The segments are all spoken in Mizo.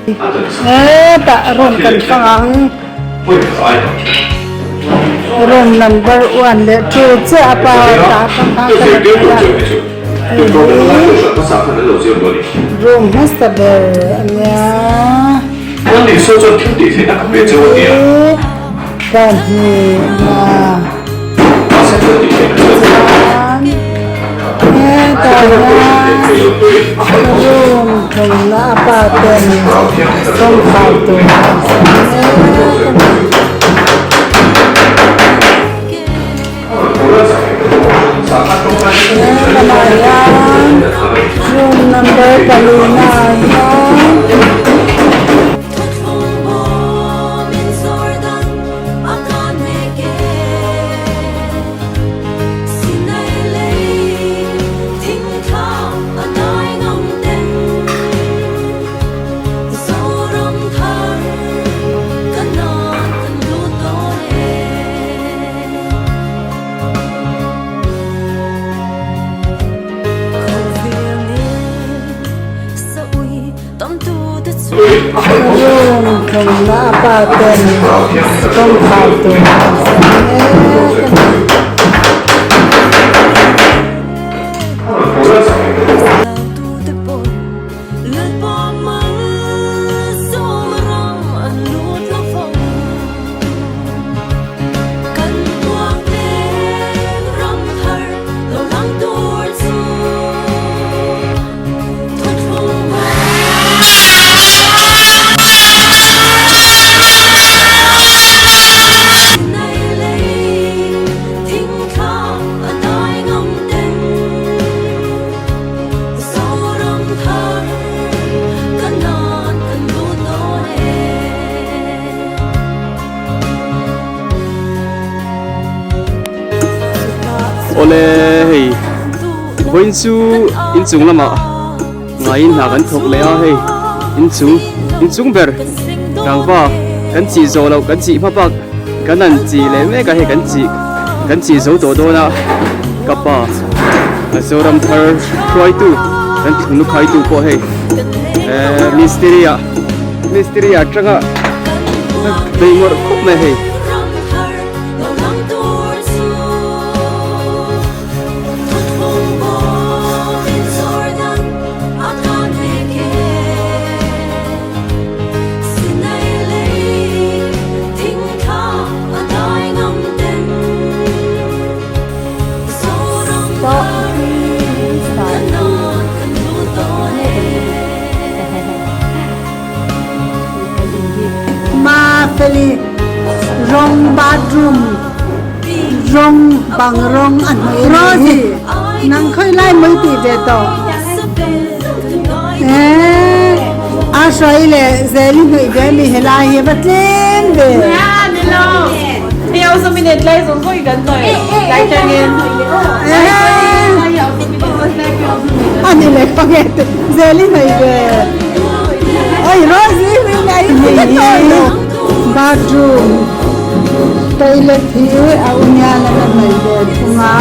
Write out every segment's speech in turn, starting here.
Hetah room kan hmang ang room number one leh two chiah a pa tah atang khan ka la thei a hei hi room hmasa ber a nia hei pahnihna chuan hetah hian room thumna a pa ten kawngkhar tur an siam mek a ni. He lamah hian room number palina ah hian. Room thawmna a pa ten kawngkhar tur an siam mek a ni. Awle hei vawiin chu inchung lamah ngaiin hna kan thawk leh a hei inchung inchung ber rangva kan chih zawh loh kan chih hma bak kan han chih leh mek a hei kan chih kan chih zo tawh dawn a ka pa Zoram thar hruaitu kan thunlu khaitu pawh hei eh mistiri ah mistiri ah tanga bei ngawrh khawp mai hei. Mafeli rawng bathroom rawng bang rawng a hnawih a nih hi nang khawi lai mawi tih ve tawh eee a hruai leh zel i hnawih ve ami helai hi va tlem ve. A ni leh khaw nge te zel i hnawih ve oi Rosie i hnawih na i hnawih tawh lo bathroom toilet hi a unian a la hnawih ve thung a.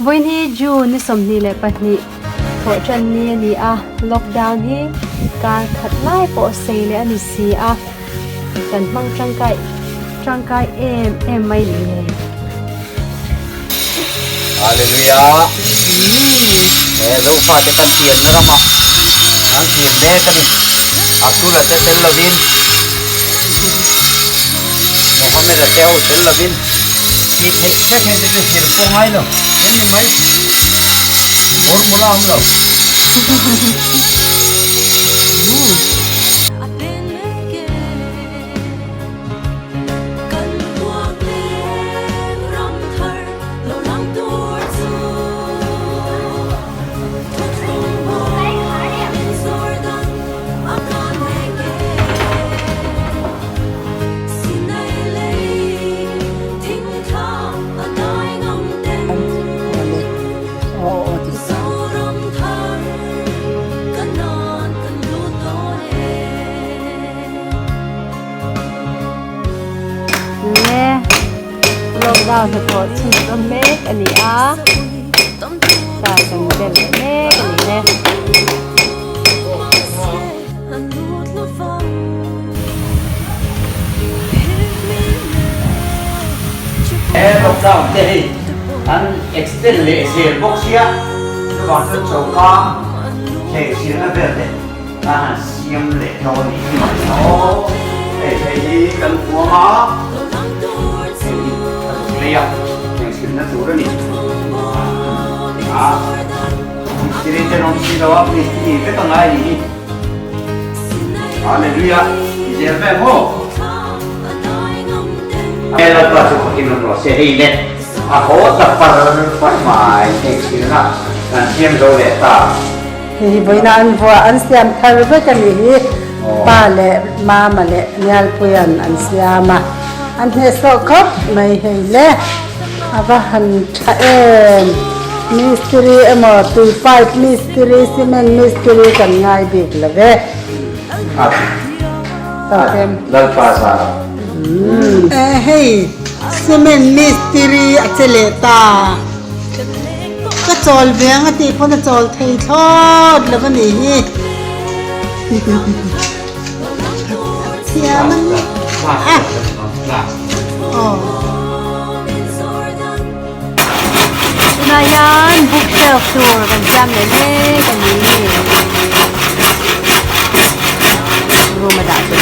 Vawiin hi June ni 22 thawhṭan ni a ni a, lockdown hi kar khat lai pawh sei leh a ni si a, kan hmang tangkai tangkai em em mai ni le. Hallelujah! He Zofate kan pianna ramah kan kir mek a ni. Abdullah te tel lovin, Mohammed-a te ho tel lovin tih theih vek heng te chu zir pawh ngai lo, en ni mai. Formula a awm lo. Lockdown hnathawh chhunzawm mek a ni a, car kan bel leh mek a ni e. He lockdown te hei an extend leh zel bawk sia, chuvang chuan choka thleng silna vel te a han siam leh dawn ni hi mai aw. Hei hei hi kan huam a, hei hi a zuk lei a, thleng silna tur a ni. A mistiri ten awm si lo a, mistiri vek a ngai a ni hi. Hallelujah i zel ve maw? He Lalpa chu khakin rawn rawh se hei le a haw ta par par mai heng thilna kan siam zo leh ta. Hei vawiina an vuah an siam thar vek a nih hi pa leh mama leh Nialpuia'n an siam a, an hnehsawh khawp mai hei le. A va han tha em! Mistiri emaw tui pipe mistiri, cement mistiri kan ngai bik lo ve. Tawk em? Lalpa zara. E hei cement mistiri a che leh ta. Ka chawl ve ang a tih pawn a chawl thei thlawt lo a nih hi. Thiam a ni. Aw. Tunah hian bookshelf tur kan siam leh mek a ni. Room a dah tur.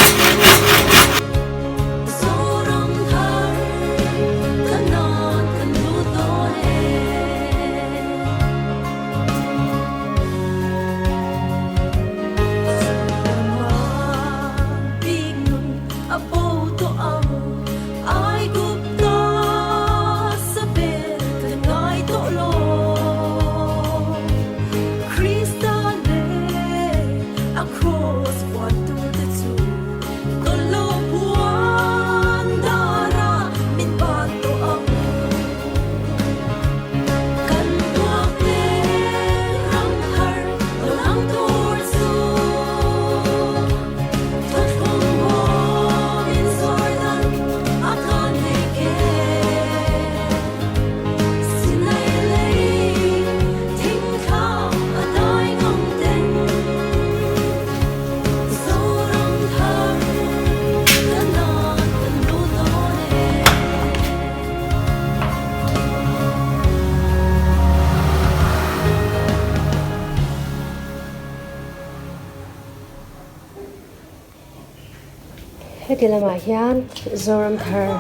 Heti lamah hian Zoram thar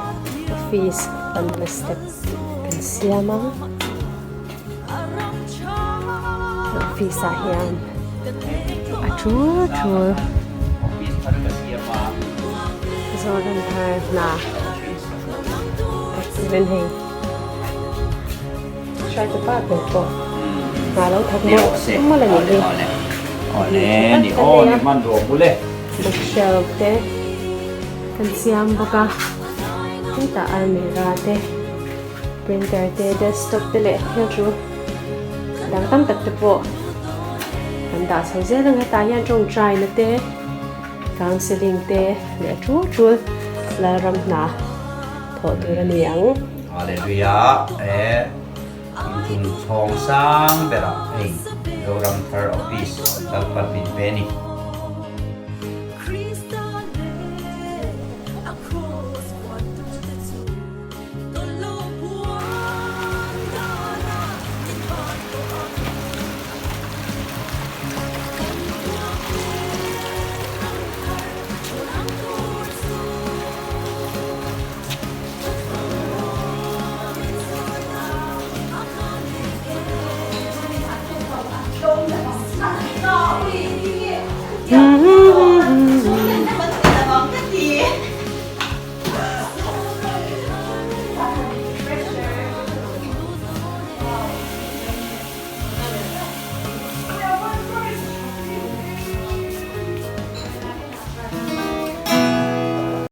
office panna step kan siam a, office ah hian a tul tul Zoram thar hna ka turin hei hruaitu pa ber pawh hna lo thawk mawlh mawlh a nih hi. Bookshelf te kan siam bawk a hetah almirah te printer te desktop te leh thil chu dang tam tak te pawh kan dah chho zel ang hetah hian tawngtaina te counselling te leh tul tul Lalram hna thawh tur a ni ang. Hallelujah e inchung chhawng sang berah hei Zoram Thar Office Lalpan min pe a ni.